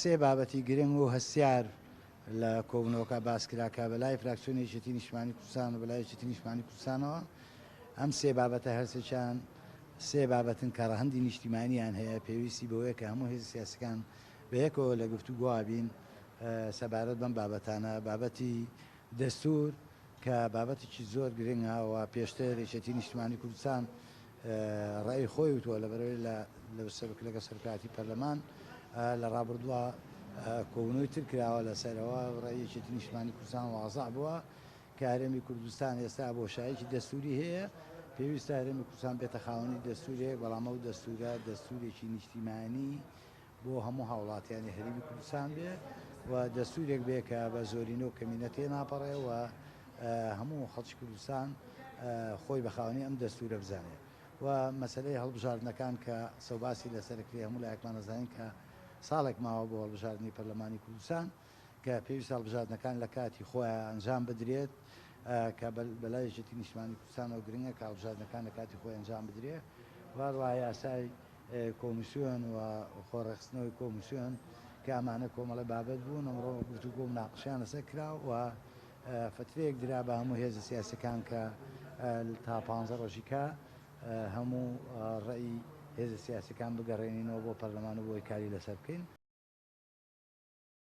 سێ بابەتی گرنگ و هەستیار لە کۆبوونەوەکە باس کرا کە بەلای فراکسیۆنی یەکێتی نیشتمانی کوردستان و بەلای یەکێتی نیشتمانی کوردستانەوە ئەم سێ بابەتە هەرسێکیان سێ بابەتن کە ڕەهەندی نیشتیمانیان هەیە پێویستی بەوەیە کە هەموو هێزە سیاسەکان بەیەکەوە لە گفتوگۆا بین سەبارەت بەم بابەتانە بابەتی دەستور کە بابەتێکی زۆر گرنگە و پێشتر یەکێتی نیشتمانی کوردستان ڕەئی خۆی وتووە لەبەرئەوەی لە لەگەڵ سەرۆکایەتی پەرلەمان لە ڕابردووە کۆبوونەوەی تر کراوە لەسەرەوە ڕەئی یەکێتی نیشتمانی کوردستان وازع بووە کە هەرێمی کوردستان ئێستا بۆشایەکی دەستوری هەیە پێویستە هەرێمی کوردستان بێتە خاوەنی دەستورێک بەڵام ئەو دەستورە دەستورێکی نیشتیمانی بۆ هەموو هاوڵاتیانی هەرێمی کوردستان بێ و دەستورێک بێ کە بە زۆرینە و کەمینە تێناپەڕێ و هەموو خەڵکی کوردستان خۆی بە خاوەنی ئەم دەستورە بزانێ و مەسەلەی هەڵبژاردنەکان کە قسەوباسی لەسەر کرێ هەموو لایەکمان ئەزانین کە ساڵێک ماوە بۆ هەڵبژاردنی پەرلەمانی کوردستان کە پێویستە هەڵبژاردنەکان لە کاتی خۆیان ئەنجام بدرێت کە بەلای یەکێتی نیشتمانی کوردستانەوە گرنگە کە هەڵبژاردنەکان لە کاتی خۆی ئەنجام بدرێ و هەروەها یاسای کۆمیسیۆن و خۆڕێکخستنەوەی کۆمیسیۆن کە ئەمانە کۆمەڵە بابەت بوون ئەمڕۆ گفتوگۆ و مناقشەیان لەسەر کرا و فترەیەک درا بە هەموو هێزە سیاسەکان کە تا پانزە ڕۆژی کە هەموو ڕەئی هێزە سیاسەکان بگەڕێنینەوە بۆ پەرلەمان و بۆی کاری لەسەر بکەین.